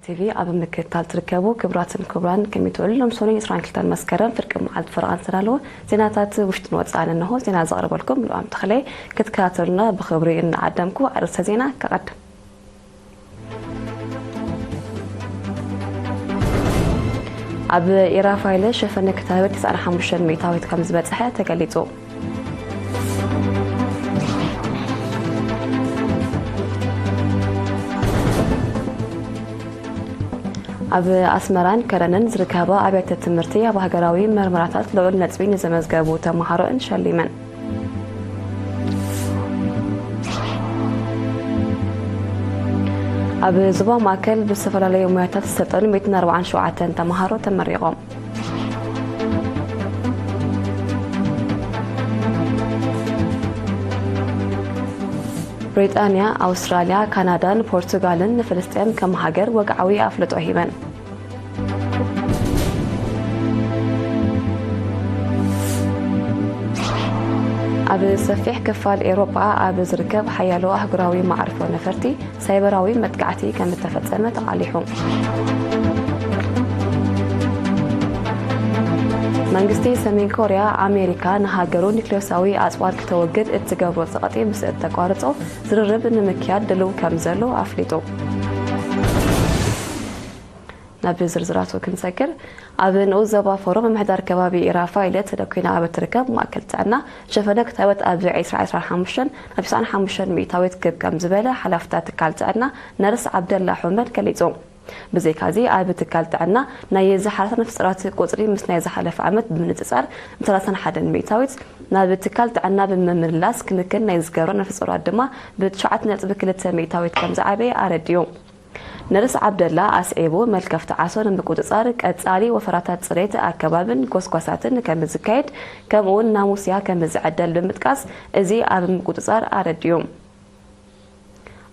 ቲቪ ኣብ ምክትታል ትርከቡ ክቡራትን ክቡራን፣ ከመይ ትውዕሉ? ሎም ሰኑይ ዕስራን ክልተን መስከረም ፍርቂ መዓልቲ ፈረቓ ዝተዳለወ ዜናታት ውሽጥን ወጻእን እንሆ። ዜና ዘቕርበልኩም ልኡኣም ተኽለይ። ክትከታተሉና ብኽብሪ እናዓደምኩ፣ ኣርእስተ ዜና ከቐድም። ኣብ ኢራፋይለ ሸፈነ ክታበት ተስዓን ሓሙሽተን ሚእታዊት ከም ዝበጽሐ ተገሊጹ። ኣብ ኣስመራን ከረንን ዝርከባ ኣብያተ ትምህርቲ ኣብ ሃገራዊ መርመራታት ልዑል ነጥቢ ንዘመዝገቡ ተመሃሮኣን ሸሊመን። ኣብ ዞባ ማእከል ብዝተፈላለዩ ሞያታት ዝሰልጠኑ ሚእትን ኣርባዓን ሸውዓተን ተመሃሮ ተመሪቖም። ብሪጣንያ፣ ኣውስትራልያ፣ ካናዳን ፖርቱጋልን ንፍልስጤም ከም ሃገር ወግዓዊ ኣፍልጦ ሂበን። ኣብ ሰፊሕ ክፋል ኤውሮጳ ኣብ ዝርከብ ሓያሎ ኣህጉራዊ መዓርፎ ነፈርቲ ሳይበራዊ መጥቃዕቲ ከም እተፈጸመ ተቓሊሑ። መንግስቲ ሰሜን ኮርያ፣ ኣሜሪካ ንሃገሩ ኒክሌሳዊ ኣጽዋር ክተወግድ እትገብሮ ጸቕጢ ምስ እተቋርጾ ዝርርብ ንምክያድ ድልው ከም ዘሎ ኣፍሊጡ። ናብ ዝርዝራቱ ክንሰግር፣ ኣብ ንኡስ ዞባ ፎሮ ምምሕዳር ከባቢ ኢራፋይለ ተደኲና ኣብ እትርከብ ማእከል ጥዕና ሸፈነ ክታበት ኣብ ዕስራ ዕስራን ሓሙሽተን ናብ ተስዓን ሓሙሽተን ሚእታዊት ክብ ከም ዝበለ ሓላፍታ ትካል ጥዕና ነርስ ዓብደላ ሑመድ ገሊጹ። ብዘይካዚ ኣብ ትካል ጥዕና ናይ ዝሓለፈ ነፍስራት ቁጽሪ ምስ ናይ ዝሓለፈ ዓመት ብምንጽጻር ብ ሰላሳን ሓደን ሚእታዊት፣ ናብ ትካል ጥዕና ብምምልላስ ክንክን ናይ ዝገብሮ ነፍስራት ድማ ብ ትሽዓተ ነጥቢ ክልተ ሚእታዊት ከም ዝዓበየ ኣረዲኡ። ነርስ ዓብደላ ኣስዒቡ፣ መልከፍቲ ዓሶ ንምቁጽጻር ቀጻሊ ወፈራታት ጽሬት ኣከባብን ጎስጓሳትን ከም ዝካየድ፣ ከምኡ'ውን ናሙስያ ከም ዝዕደል ብምጥቃስ፣ እዚ ኣብ ምቁጽጻር ኣረዲኡ።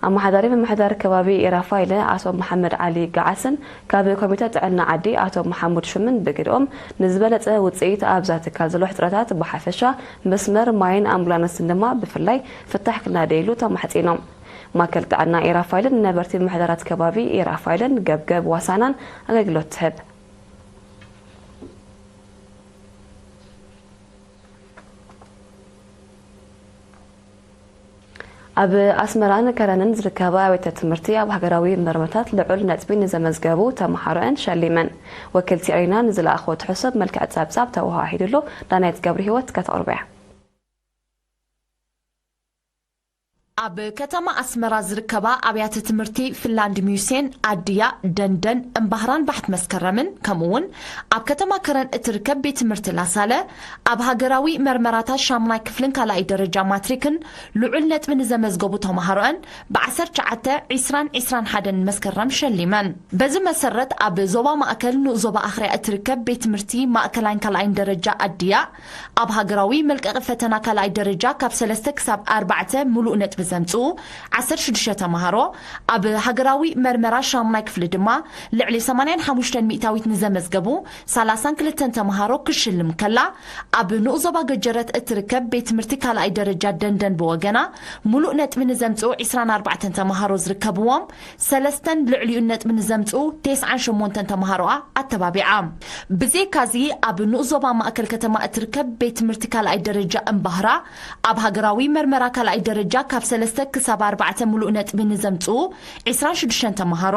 ኣመሓዳሪ ምምሕዳር ከባቢ ኢራፋይለ ኣቶ መሓመድ ዓሊ ገዓስን ካብ ኮሚተ ጥዕና ዓዲ ኣቶ መሓሙድ ሹምን ብግድኦም፣ ንዝበለጸ ውጽኢት ኣብዛ ትካል ዘሎ ሕጽረታት ብሓፈሻ፣ መስመር ማይን ኣምቡላንስን ድማ ብፍላይ ፍታሕ ክናደየሉ ተማሕጺኖም። ማእከል ጥዕና ኢራፋይልን ነበርቲ ምምሕዳራት ከባቢ ኢራፋይልን ገብገብ ዋሳናን ኣገልግሎት ትህብ። ኣብ ኣስመራን ከረንን ዝርከባ ኣብያተ ትምህርቲ ኣብ ሃገራዊ መርመታት ልዑል ነጥቢ ንዘመዝገቡ ተመሃሮኣን ሸሊመን። ወኪል ቲኣርኤና ንዝለኣኾ ትሕዝቶ ብመልክዕ ጸብጻብ ተወሃሂዱሉ። ዳናይት ገብረ ህይወት ከተቕርቦ እያ። ኣብ ከተማ ኣስመራ ዝርከባ ኣብያተ ትምህርቲ ፊንላንድ ሚውሴን፣ ኣድያ፣ ደንደን፣ እምባህራን ባሕቲ መስከረምን፣ ከምኡ'ውን ኣብ ከተማ ከረን እትርከብ ቤት ትምህርቲ ላሳለ፣ ኣብ ሃገራዊ መርመራታት ሻሙናይ ክፍልን ካልኣይ ደረጃ ማትሪክን ልዑል ነጥቢ ንዘመዝገቡ ተመሃሮኣን ብዓሰርተ ትሽዓተ፣ ዕስራን ዕስራን ሓደን መስከረም ሸሊመን። በዚ መሰረት፣ ኣብ ዞባ ማእከል ንኡስ ዞባ ኣኽርያ እትርከብ ቤት ትምህርቲ ማእከላይን ካልኣይን ደረጃ ኣድያ፣ ኣብ ሃገራዊ መልቀቒ ፈተና ካልኣይ ደረጃ ካብ ሰለስተ ክሳብ ኣርባዕተ ምሉእ ነጥቢ ዘምጽኡ ዓሰርተ ሽዱሽተ ተመሃሮ፣ ኣብ ሃገራዊ መርመራ ሻሙናይ ክፍሊ ድማ ልዕሊ ሰማንያን ሓሙሽተን ሚእታዊት ንዘመዝገቡ ሰላሳን ክልተን ተመሃሮ ክሽልም ከላ፣ ኣብ ንኡስ ዞባ ገጀረት እትርከብ ቤት ትምህርቲ ካልኣይ ደረጃ ደንደን ብወገና ምሉእ ነጥቢ ንዘምጽኡ ዕስራን ኣርባዕተን ተመሃሮ ዝርከብዎም፣ ሰለስተን ልዕሊኡን ነጥቢ ንዘምጽኡ ተስዓን ሸሞንተን ተመሃሮኣ ኣተባቢዓ። ብዘይካዚ፣ ኣብ ንኡስ ዞባ ማእከል ከተማ እትርከብ ቤት ትምህርቲ ካልኣይ ደረጃ እምባህራ፣ ኣብ ሃገራዊ መርመራ ካልኣይ ደረጃ ካብ ሰለስተ ክሳብ ኣርባዕተ ምሉእ ነጥቢ ንዘምጽኡ ዕስራን ሽዱሽተን ተመሃሮ፣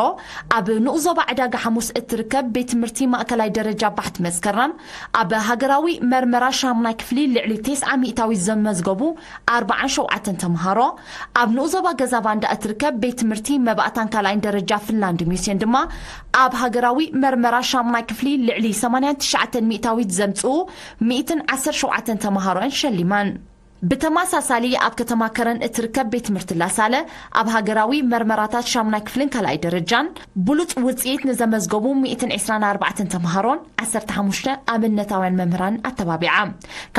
ኣብ ንኡስ ዞባ ዕዳጋ ሓሙስ እትርከብ ቤት ትምህርቲ ማእከላይ ደረጃ ባሕቲ መስከረም፣ ኣብ ሃገራዊ መርመራ ሻሙናይ ክፍሊ ልዕሊ ተስዓ ሚእታዊት ዘመዝገቡ ኣርባዓን ሸውዓተን ተምሃሮ፣ ኣብ ንኡስ ዞባ ገዛ ባንዳ እትርከብ ቤት ትምህርቲ መባእታን ካልኣይን ደረጃ ፊንላንድ ሚስዮን ድማ፣ ኣብ ሃገራዊ መርመራ ሻሙናይ ክፍሊ ልዕሊ ሰማንያን ትሽዓተን ሚእታዊት ዘምጽኡ ሚእትን ዓሰርተ ሸውዓተን ተምሃሮን ሸሊማን። ብተመሳሳሊ፣ ኣብ ከተማ ከረን እትርከብ ቤት ትምህርቲ ላሳለ፣ ኣብ ሃገራዊ መርመራታት ሻሙናይ ክፍልን ካልኣይ ደረጃን፣ ብሉጽ ውጽኢት ንዘመዝገቡ ሚእትን ዕስራን ኣርባዕተን ተምሃሮን ዓሰርተ ሓሙሽተ ኣብነታውያን መምህራን ኣተባቢዓ።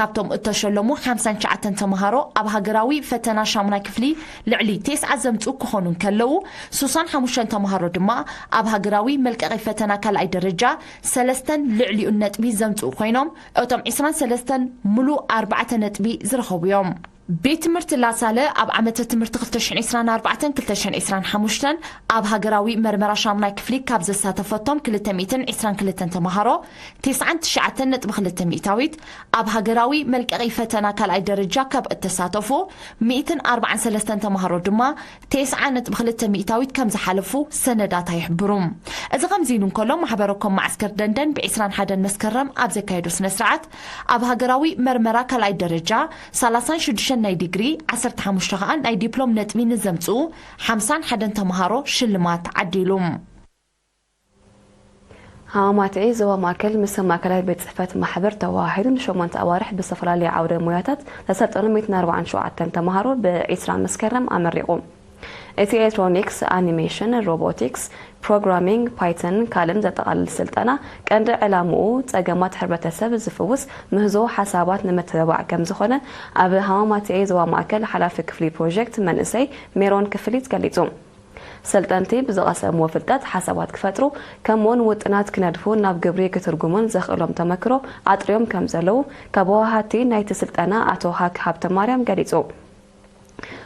ካብቶም እተሸለሙ ሓምሳን ትሽዓተን ተምሃሮ ኣብ ሃገራዊ ፈተና ሻሙናይ ክፍሊ ልዕሊ ተስዓ ዘምጽኡ ክኾኑ እንከለዉ፣ ሱሳን ሓሙሽተን ተምሃሮ ድማ ኣብ ሃገራዊ መልቀቒ ፈተና ካልኣይ ደረጃ ሰለስተን ልዕሊኡን ነጥቢ ዘምጽኡ ኮይኖም፣ እቶም ዕስራን ሰለስተን ምሉእ ኣርባዕተ ነጥቢ ዝረኸቡ እዮም። ቤት ትምህርቲ ላሳለ ኣብ ዓመተ ትምህርቲ ክልተ ሽሕን ዕስራን ኣርባዕተን ክልተ ሽሕን ዕስራን ሓሙሽተን ኣብ ሃገራዊ መርመራ ሻሙናይ ክፍሊ ካብ ዘሳተፈቶም ክልተ ሚእትን ዕስራን ክልተን ተምሃሮ፣ ተስዓን ትሽዓተን ነጥቢ ክልተ ሚእታዊት፣ ኣብ ሃገራዊ መልቀቒ ፈተና ካልኣይ ደረጃ ካብ እተሳተፉ ሚእትን ኣርባዓን ሰለስተን ተምሃሮ ድማ፣ ተስዓ ነጥቢ ክልተ ሚእታዊት ከም ዝሓለፉ ሰነዳት ይሕብሩ። እዚ ከምዚ ኢሉ እንከሎ፣ ማሕበረ ኮም ማዕስከር ደንደን ብ ዕስራን ሓደን መስከረም ኣብ ዘካየዶ ስነ ስርዓት፣ ኣብ ሃገራዊ መርመራ ካልኣይ ደረጃ ሰላሳን ሽዱሽተን ናይ ዲግሪ፣ ዓሰርተ ሓሙሽተ ከኣ ናይ ዲፕሎም ነጥቢ ንዘምጽኡ ሓምሳን ሓደን ተምሃሮ ሽልማት ዓዲሉ። ሃማማትዒ ዞባ ማእከል ምስ ማእከላይ ቤት ጽሕፈት ማሕበር ተወሃሂዱ ንሸሞንተ ኣዋርሕ ብዝተፈላለየ ዓውደ ሞያታት ዘሰልጠኑ ሚእትን ኣርባዓን ሸውዓተን ተምሃሮ ብ ዕስራ መስከረም ኣመሪቑ። እቲ ኤሌክትሮኒክስ፣ ኣኒሜሽን፣ ሮቦቲክስ፣ ፕሮግራሚንግ፣ ፓይተን ካልእን ዘጠቓልል ስልጠና ቀንዲ ዕላምኡ ጸገማት ሕብረተሰብ ዝፍውስ ምህዞ ሓሳባት ንምትብባዕ ከም ዝኾነ ኣብ ሃማማትዒ ዞባ ማእከል ሓላፊ ክፍሊ ፕሮጀክት መንእሰይ ሜሮን ክፍሊት ገሊጹ። ሰልጠንቲ ብዝቐሰምዎ ፍልጠት ሓሳባት ክፈጥሩ፣ ከምኡውን ውጥናት ክነድፉ ናብ ግብሪ ክትርጉሙን ዘኽእሎም ተመክሮ ኣጥርዮም ከም ዘለዉ ካብ ወሃሃቲ ናይቲ ስልጠና ኣቶ ሃክ ሃብተማርያም ገሊጹ።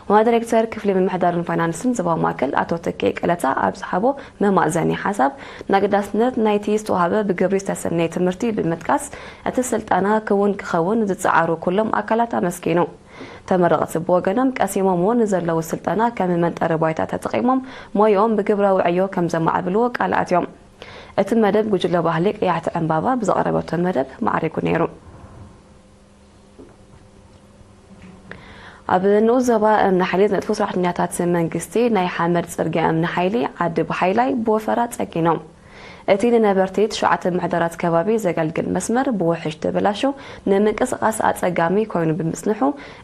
ዋና ዳይሬክተር ክፍሊ ምምሕዳርን ፋይናንስን ዞባ ማእከል ኣቶ ተኬ ቀለታ ኣብ ዝሃቦ መማእዘኒ ሓሳብ፣ ንኣገዳስነት ናይቲ ዝተዋህበ ብግብሪ ዝተሰነየ ትምህርቲ ብምጥቃስ፣ እቲ ስልጠና ክውን ክኸውን ዝጸዓሩ ኩሎም ኣካላት ኣመስጊኑ። ተመረቕቲ ብወገኖም ቀሲሞምዎ ንዘለዉ ስልጠና ከም መንጠሪ ባይታ ተጠቒሞም ሞይኦም ብግብራዊ ዕዮ ከም ዘማዕብልዎ ቃል ኣትዮም። እቲ መደብ ጉጅለ ባህሊ ቀያሕቲ ዕምባባ ብዘቕረበቶ መደብ ማዕሪጉ ነይሩ። ኣብ ንኡስ ዞባ እምኒ ሓይሊ ዝነጥፉ ሰራሕተኛታት መንግስቲ ናይ ሓመድ ጽርግያ እምኒ ሓይሊ ዓዲ ብሓይላይ ብወፈራ ጸጊኖም። እቲ ንነበርቲ ትሽዓተ ምሕደራት ከባቢ ዘገልግል መስመር ብውሕጅ ተበላሹ ንምንቅስቓስ ኣጸጋሚ ኮይኑ ብምጽንሑ፣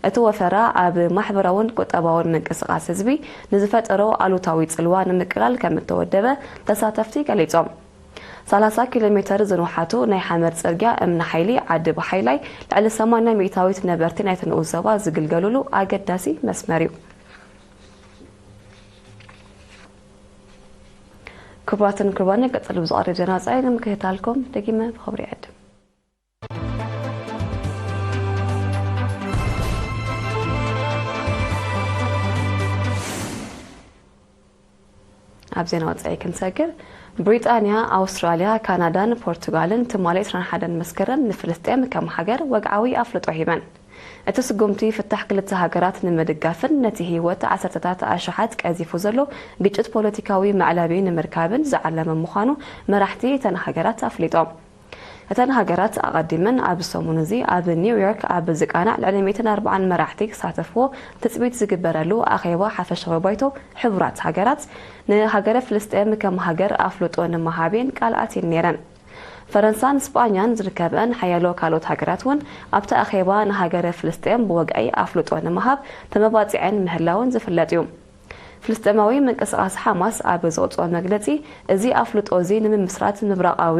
እቲ ወፈራ ኣብ ማሕበራውን ቁጠባውን ምንቅስቓስ ህዝቢ ንዝፈጠሮ ኣሉታዊ ጽልዋ ንምቅላል ከም እተወደበ ተሳተፍቲ ገሊጾም። ሰላሳ ኪሎ ሜተር ዝንውሓቱ ናይ ሓመድ ጽርግያ እምኒ ሓይሊ ዓዲ ብሓይላይ ልዕሊ ሰማንያ ሚእታዊት ነበርቲ ናይቲ ንኡስ ዞባ ዝግልገሉሉ ኣገዳሲ መስመር እዩ። ክቡራትን ክቡራን፣ ቀጽሉ ብዝቐርብ ዜና ወጻኢ ንምክትታልኩም ደጊመ ብኽብሪ ይዕድም። ኣብ ዜና ወጻኢ ክንሰግር፣ ብሪጣንያ፣ ኣውስትራልያ፣ ካናዳን ፖርቱጋልን ትማሊ ዕስራን ሓደን መስከረም ንፍልስጤም ከም ሃገር ወግዓዊ ኣፍልጦ ሂበን። እቲ ስጉምቲ ፍታሕ ክልተ ሃገራት ንምድጋፍን ነቲ ህይወት ዓሰርተታት ኣሽሓት ቀዚፉ ዘሎ ግጭት ፖለቲካዊ መዕለቢ ንምርካብን ዝዓለመ ምዃኑ መራሕቲ እተን ሃገራት ኣፍሊጦም። እተን ሃገራት ኣቐዲመን ኣብዚ ሰሙን እዚ ኣብ ኒውዮርክ ኣብ ዝቃናዕ ልዕሊ ሚእትን ኣርባዓን መራሕቲ ክሳተፍዎ ትጽቢት ዝግበረሉ ኣኼባ ሓፈሻዊ ባይቶ ሕቡራት ሃገራት ንሃገረ ፍልስጤም ከም ሃገር ኣፍልጦ ንምሃብ እየን ቃል ኣትየን ነይረን። ፈረንሳን ስጳኛን ዝርከበአን ሓያሎ ካልኦት ሃገራት እውን ኣብቲ ኣኼባ ንሃገረ ፍልስጤም ብወግዒ ኣፍልጦ ንምሃብ ተመባጺዐን ምህላውን ዝፍለጥ እዩ። ፍልስጤማዊ ምንቅስቓስ ሓማስ ኣብ ዘውፅኦ መግለፂ፣ እዚ ኣፍልጦ እዚ ንምምስራት ምብራቓዊ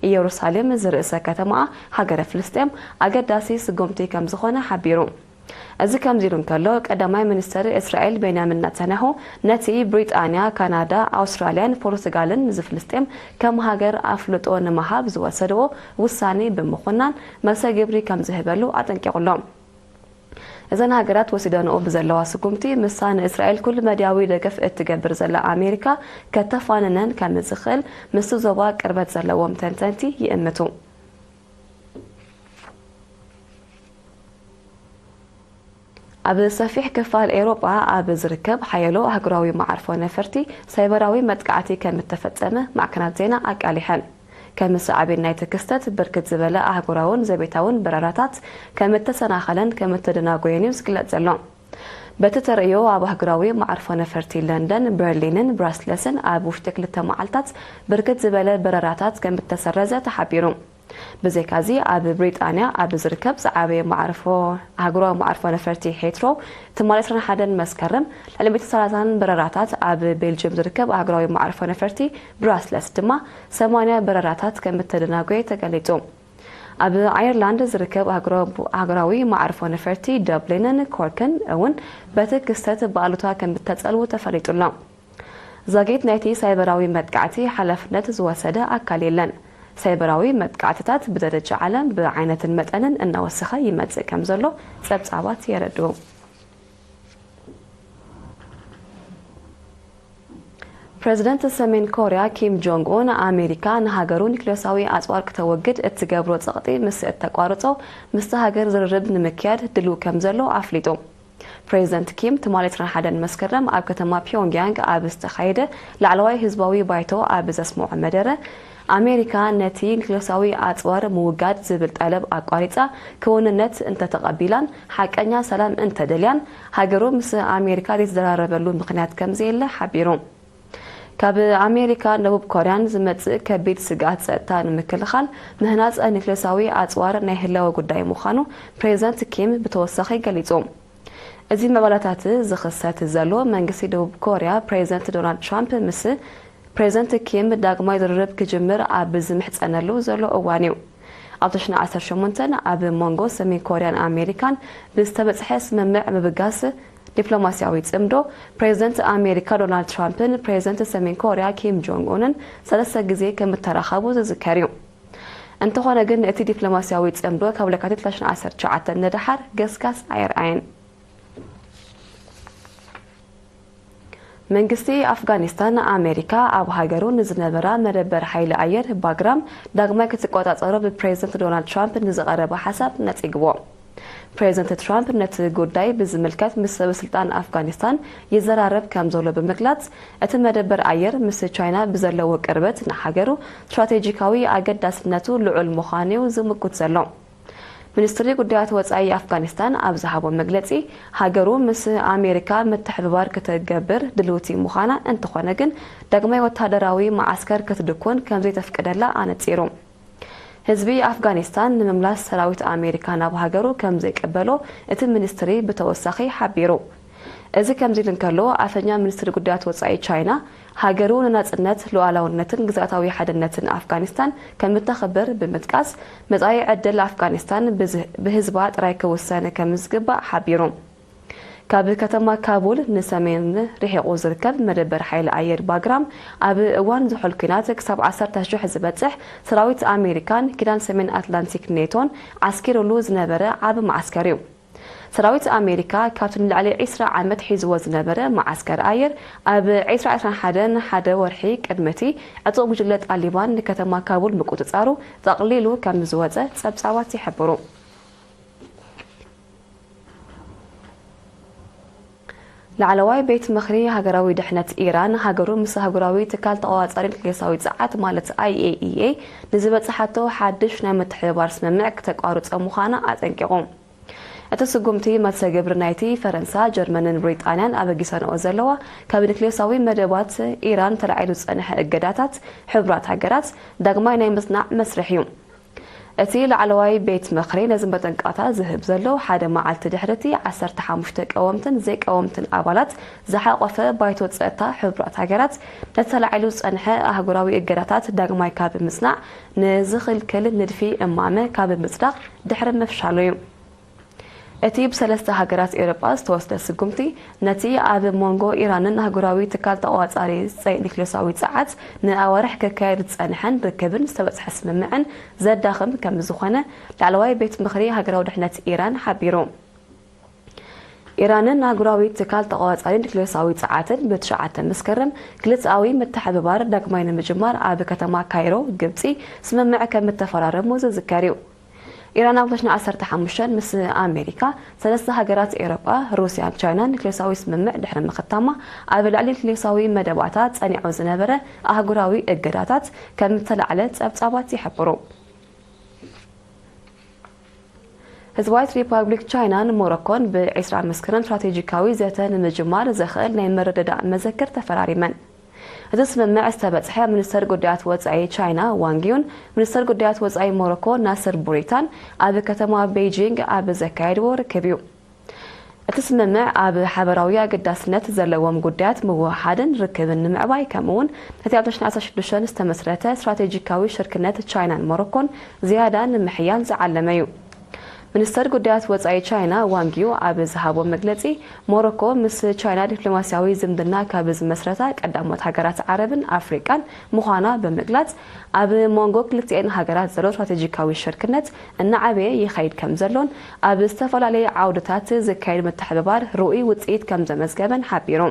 ኢየሩሳሌም ዝርእሰ ከተማኣ ሃገረ ፍልስጤም ኣገዳሲ ስጉምቲ ከም ዝኾነ ሓቢሩ። እዚ ከምዚ ኢሉ እንከሎ፣ ቀዳማይ ሚኒስትር እስራኤል ቤንያሚን ናታንያሁ ነቲ ብሪጣንያ፣ ካናዳ፣ ኣውስትራልያን ፖርቱጋልን ንፍልስጤም ከም ሃገር ኣፍልጦ ንምሃብ ዝወሰድኦ ውሳኔ ብምኹናን መልሰ ግብሪ ከም ዝህበሉ ኣጠንቂቑ ኣሎ። እዘን ሃገራት ወሲደንኦ ብዘለዋ ስጉምቲ፣ ምስታ ንእስራኤል ኩሉ መድያዊ ደገፍ እትገብር ዘላ ኣሜሪካ ከተፋንነን ከም ዝኽእል ምስቲ ዞባ ቅርበት ዘለዎም ተንተንቲ ይእምቱ። ኣብ ሰፊሕ ክፋል ኤውሮጳ ኣብ ዝርከብ ሓያሎ ኣህጉራዊ መዓርፎ ነፈርቲ ሳይበራዊ መጥቃዕቲ ከም እተፈጸመ ማዕከናት ዜና ኣቃሊሐን። ከም ሳዕቤን ናይቲ ክስተት፣ ብርክት ዝበለ ኣህጉራውን ዘቤታውን በረራታት ከም እተሰናኸለን ከም እተደናጎየን እዩ ዝግለጽ ዘሎ። በቲ ተርእዮ፣ ኣብ ኣህጉራዊ መዓርፎ ነፈርቲ ለንደን፣ በርሊንን ብራስለስን ኣብ ውሽጢ ክልተ መዓልታት ብርክት ዝበለ በረራታት ከም እተሰረዘ ተሓቢሩ። ብዘይካዚ፣ ኣብ ብሪጣንያ ኣብ ዝርከብ ዝዓበየ መዓርፎ፣ ኣህጉራዊ መዓርፎ ነፈርቲ ሄትሮ፣ ትማሊ ዕስራን ሓደን መስከረም ልዕሊ ሚእትን ሰላሳን በረራታት፣ ኣብ ቤልጅየም ዝርከብ ኣህጉራዊ መዓርፎ ነፈርቲ ብራስለስ ድማ ሰማንያ በረራታት ከም እተደናጎየ ተገሊጹ። ኣብ ኣየርላንድ ዝርከብ ኣህጉራዊ መዓርፎ ነፈርቲ ደብሊንን ኮርክን እውን በቲ ክስተት ብኣሉታ ከም እተጸልዉ ተፈሊጡ ኣሎ። ዛጊት ናይቲ ሳይበራዊ መጥቃዕቲ ሓላፍነት ዝወሰደ ኣካል የለን። ሳይበራዊ መጥቃዕትታት ብደረጃ ዓለም ብዓይነትን መጠንን እናወሰኸ ይመጽእ ከም ዘሎ ጸብጻባት የረድኡ። ፕሬዝደንት ሰሜን ኮርያ ኪም ጆንግ ኡን፣ ኣሜሪካ ንሃገሩ ኒክሌሳዊ ኣጽዋር ክተወግድ እትገብሮ ጸቕጢ ምስ እተቋርጾ፣ ምስቲ ሃገር ዝርርብ ንምክያድ ድልው ከም ዘሎ ኣፍሊጡ። ፕሬዝደንት ኪም ትማሊ ዕስራን ሓደን መስከረም ኣብ ከተማ ፒዮንግያንግ ኣብ ዝተኻየደ ላዕለዋይ ህዝባዊ ባይቶ ኣብ ዘስምዖ መደረ፣ ኣሜሪካ ነቲ ኒክሌሳዊ ኣጽዋር ምውጋድ ዝብል ጠለብ ኣቋሪጻ፣ ክውንነት እንተተቐቢላን ሓቀኛ ሰላም እንተደልያን፣ ሃገሩ ምስ ኣሜሪካ ዘይተዘራረበሉ ምኽንያት ከም ዘየለ ሓቢሩ። ካብ ኣሜሪካን ደቡብ ኮርያን ዝመጽእ ከቢድ ስግኣት ጸጥታ ንምክልኻል፣ ምህናጽ ኒክሌሳዊ ኣጽዋር ናይ ህላወ ጉዳይ ምዃኑ ፕሬዝደንት ኪም ብተወሳኺ ገሊጹ። እዚ ምዕባለታት ዝኽሰት ዘሎ፣ መንግስቲ ደቡብ ኮርያ ፕሬዝደንት ዶናልድ ትራምፕ ምስ ፕሬዝደንት ኪም ዳግማይ ዝርርብ ክጅምር ኣብ ዝምሕጸነሉ ዘሎ እዋን እዩ። ኣብ ተሽዓተ ዓሰርተ ሸሞንተ ኣብ መንጎ ሰሜን ኮርያን ኣሜሪካን ብዝተበጽሐ ስምምዕ ምብጋስ ዲፕሎማስያዊ ጽምዶ፣ ፕሬዝደንት ኣሜሪካ ዶናልድ ትራምፕን ፕሬዝደንት ሰሜን ኮርያ ኪም ጆንግ ኡንን ሰለስተ ግዜ ከም እተራኸቡ ዝዝከር እዩ። እንተኾነ ግን፣ እቲ ዲፕሎማስያዊ ጽምዶ ካብ ለካቲት ዕስራን ዓሰርተ ትሽዓተን ንደሓር ገስጋስ ኣየርኣየን። መንግስቲ ኣፍጋኒስታን፣ ኣሜሪካ ኣብ ሃገሩ ንዝነበራ መደበር ሓይሊ ኣየር ባግራም ዳግማይ ክትቆጻጸሮ ብፕሬዝደንት ዶናልድ ትራምፕ ንዝቐረበ ሓሳብ ነጺግዎ። ፕሬዝደንት ትራምፕ ነቲ ጉዳይ ብዝምልከት ምስ ሰበ ስልጣን ኣፍጋኒስታን ይዘራረብ ከም ዘሎ ብምግላጽ፣ እቲ መደበር ኣየር ምስ ቻይና ብዘለዎ ቅርበት ንሃገሩ ስትራቴጂካዊ ኣገዳስነቱ ልዑል ምዃኑ'ዩ ዝምጉት ዘሎ። ሚኒስትሪ ጉዳያት ወጻኢ ኣፍጋኒስታን ኣብ ዝሃቦ መግለጺ፣ ሃገሩ ምስ ኣሜሪካ ምትሕብባር ክትገብር ድልውቲ ምዃና፣ እንተኾነ ግን ዳግማይ ወታደራዊ መዓስከር ክትድኩን ከም ዘይተፍቅደላ ኣነጺሩ። ህዝቢ ኣፍጋኒስታን ንምምላስ ሰራዊት ኣሜሪካ ናብ ሃገሩ ከም ዘይቅበሎ እቲ ሚኒስትሪ ብተወሳኺ ሓቢሩ። እዚ ከምዚ ኢሉ እንከሎ፣ ኣፈኛ ሚኒስትሪ ጉዳያት ወጻኢ ቻይና፣ ሃገሩ ንናጽነት፣ ሉዓላውነትን ግዝኣታዊ ሓድነትን ኣፍጋኒስታን ከም እተኽብር ብምጥቃስ፣ መጻኢ ዕድል ኣፍጋኒስታን ብዝ-፣ ብህዝባ ጥራይ ክውሰን ከም ዝግባእ ሓቢሩ። ካብ ከተማ ካቡል ንሰሜን ርሒቑ ዝርከብ መደበር ሓይሊ ኣየር ባግራም፣ ኣብ እዋን ዝሑል ኲናት ክሳብ ዓሰርተ ሽሕ ዝበጽሕ ሰራዊት ኣሜሪካን ኪዳን ሰሜን ኣትላንቲክ ኔቶን ዓስኪሩሉ ዝነበረ ዓቢ መዓስከር እዩ። ሰራዊት ኣሜሪካ ካብቲ ንልዕሊ ዕስራ ዓመት ሒዝዎ ዝነበረ መዓስከር ኣየር፣ ኣብ ዕስራ ዕስራን ሓደን ሓደ ወርሒ ቅድሚ እቲ ዕጡቕ ጉጅለ ጣሊባን ንከተማ ካቡል ምቁጽጻሩ ጠቕሊሉ ከም ዝወጸ ጸብጻባት ይሕብሩ። ላዕለዋይ ቤት ምኽሪ ሃገራዊ ድሕነት ኢራን፣ ሃገሩ ምስ ኣህጉራዊ ትካል ተቖጻጻሪ ኒክሌሳዊ ጸዓት ማለት ኣይ ኤ ኢ ኤ ንዝበጽሓቶ ሓድሽ ናይ ምትሕብባር ስምምዕ ክተቋርጾ ምዃና ኣጠንቂቑ። እቲ ስጉምቲ፣ መርሰ ግብሪ ናይቲ ፈረንሳ፣ ጀርመንን ብሪጣንያን ኣበጊሰንኦ ዘለዋ ካብ ኒክሌሳዊ መደባት ኢራን ተላዒሉ ዝጸንሐ እገዳታት ሕቡራት ሃገራት ዳግማይ ናይ ምጽናዕ መስርሕ እዩ። እቲ ላዕለዋይ ቤት ምኽሪ ነዚ መጠንቀቕታ ዝህብ ዘሎ፣ ሓደ መዓልቲ ድሕሪ እቲ ዓሰርተ ሓሙሽተ ቀወምትን ዘይቀወምትን ኣባላት ዝሓቖፈ ባይቶ ጸጥታ ሕቡራት ሃገራት፣ ነቲ ተላዒሉ ዝጸንሐ ኣህጉራዊ እገዳታት ዳግማይ ካብ ምጽናዕ ንዝኽልክል ንድፊ እማመ ካብ ምጽዳቕ ድሕሪ ምፍሻሉ እዩ። እቲ ብሰለስተ ሃገራት ኤውሮጳ ዝተወስደ ስጉምቲ፣ ነቲ ኣብ መንጎ ኢራንን ኣህጉራዊ ትካል ተቖጻጻሪ ጸይ-፣ ኒክሌሳዊ ጸዓት ንኣዋርሕ ክካየድ ዝጸንሐን ርክብን ዝተበጽሐ ስምምዕን ዘዳኽም ከም ዝኾነ ላዕለዋይ ቤት ምኽሪ ሃገራዊ ድሕነት ኢራን ሓቢሩ። ኢራንን ኣህጉራዊ ትካል ተቖጻጻሪ ኒክሌሳዊ ጸዓትን ብትሽዓተ መስከረም ክልተኣዊ ምትሕብባር ዳግማይ ንምጅማር ኣብ ከተማ ካይሮ፣ ግብጺ፣ ስምምዕ ከም እተፈራረሙ ዝዝከር እዩ። ኢራን ኣብ ክልተ ሽሕን ዓሰርተ ሓሙሽተን ምስ ኣሜሪካ፣ ሰለስተ ሃገራት ኤውሮጳ፣ ሩስያን ቻይናን ኒክሌሳዊ ስምምዕ ድሕሪ ምኽታማ፣ ኣብ ልዕሊ ኒክሌሳዊ መደባታ ጸኒዑ ዝነበረ ኣህጉራዊ እገዳታት ከም እተላዕለ ጸብጻባት ይሕብሩ። ህዝባዊት ሪፓብሊክ ቻይናን ሞሮኮን ብዕስራ መስከረም ስትራቴጂካዊ ዘተ ንምጅማር ዘኽእል ናይ ምርድዳእ መዘክር ተፈራሪመን። እቲ ስምምዕ ዝተበጽሐ፣ ሚኒስተር ጉዳያት ወጻኢ ቻይና ዋንግ ዩን፣ ሚኒስተር ጉዳያት ወጻኢ ሞሮኮ ናስር ቡሪታን ኣብ ከተማ ቤይጂንግ ኣብ ዘካየድዎ ርክብ እዩ። እቲ ስምምዕ ኣብ ሓበራዊ ኣገዳስነት ዘለዎም ጉዳያት ምውህሃድን ርክብን ንምዕባይ፣ ከምኡ'ውን ነቲ ኣብ ክልተ ሽሕን ዓሰርተ ሽዱሽተን ዝተመስረተ ስትራቴጂካዊ ሽርክነት ቻይናን ሞሮኮን ዝያዳ ንምሕያል ዝዓለመ እዩ። ሚኒስተር ጉዳያት ወጻኢ ቻይና ዋንግ ዩ ኣብ ዝሃቦ መግለጺ፣ ሞሮኮ ምስ ቻይና ዲፕሎማስያዊ ዝምድና ካብ ዝመስረታ ቀዳሞት ሃገራት ዓረብን ኣፍሪቃን ምዃና ብምግላጽ፣ ኣብ መንጎ ክልቲኤን ሃገራት ዘሎ ስትራቴጂካዊ ሽርክነት እናዓበየ ይኸይድ ከም ዘሎን፣ ኣብ ዝተፈላለዩ ዓውድታት ዝካየድ ምትሕብባር ርኡይ ውጽኢት ከም ዘመዝገበን ሓቢሩ።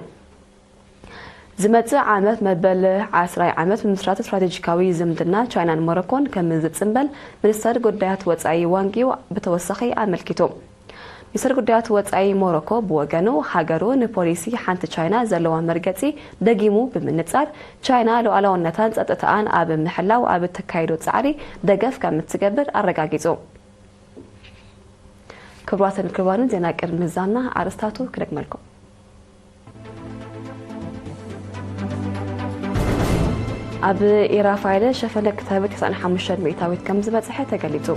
ዝመጽእ ዓመት መበል ዓስራይ ዓመት ምምስራት ስትራቴጂካዊ ዝምድና ቻይናን ሞሮኮን ከም ዝጽንበል ሚኒስተር ጉዳያት ወጻኢ ዋንጊው ብተወሳኺ ኣመልኪቱ። ሚኒስተር ጉዳያት ወጻኢ ሞሮኮ ብወገኑ፣ ሃገሩ ንፖሊሲ ሓንቲ ቻይና ዘለዋ መርገጺ ደጊሙ ብምንጻር፣ ቻይና ሉዓላውነታን ጸጥታኣን ኣብ ምሕላው ኣብ እተካይዶ ጻዕሪ ደገፍ ከም እትገብር ኣረጋጊጹ። ክቡራትን ክቡራንን፣ ዜና ቅድሚ ምዛምና ኣርእስታቱ ክደግመልኩም። ኣብ ኢራፋይለ ሸፈነ ክታበት ተስዓን ሓሙሽተን ሚእታዊት ከም ዝበጽሐ ተገሊጹ።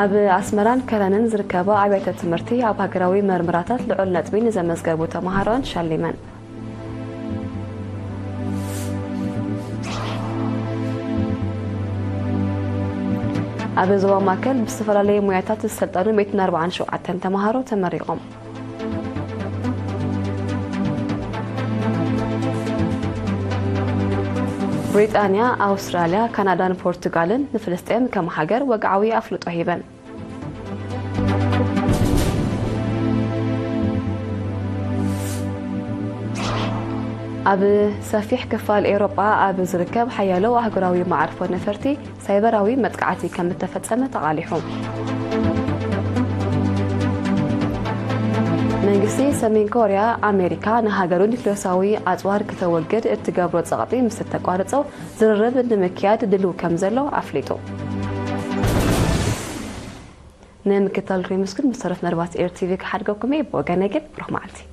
ኣብ ኣስመራን ከረንን ዝርከባ ኣብያተ ትምህርቲ ኣብ ሃገራዊ መርመራታት ልዑል ነጥቢ ንዘመዝገቡ ተመሃሮን ሸሊመን። ኣብ ዞባ ማእከል ብዝተፈላለየ ሞያታት ዝሰልጠኑ ሚእትን ኣርባዓን ሸውዓተን ተመሃሮ ተመሪቖም። ብሪጣንያ፣ ኣውስትራልያ፣ ካናዳን ፖርቱጋልን ንፍልስጤም ከም ሃገር ወግዓዊ ኣፍልጦ ሂበን። ኣብ ሰፊሕ ክፋል ኤውሮጳ ኣብ ዝርከብ ሓያሎ ኣህጉራዊ መዓርፎ ነፈርቲ ሳይበራዊ መጥቃዕቲ ከም እተፈጸመ ተቓሊሑ። መንግስቲ ሰሜን ኮርያ፣ ኣሜሪካ ንሃገሩ ኒክሌሳዊ ኣጽዋር ክተወግድ እትገብሮ ጸቕጢ ምስ እተቋርጾ፣ ዝርርብ ንምክያድ ድልው ከም ዘሎ ኣፍሊጡ። ንምክትታል ሪምስኩን ምስ ተረፍ መርባት ኤር ቲቪ ክሓድገኩም እየ። ብወገነይ ግን ብሩኽ መዓልቲ።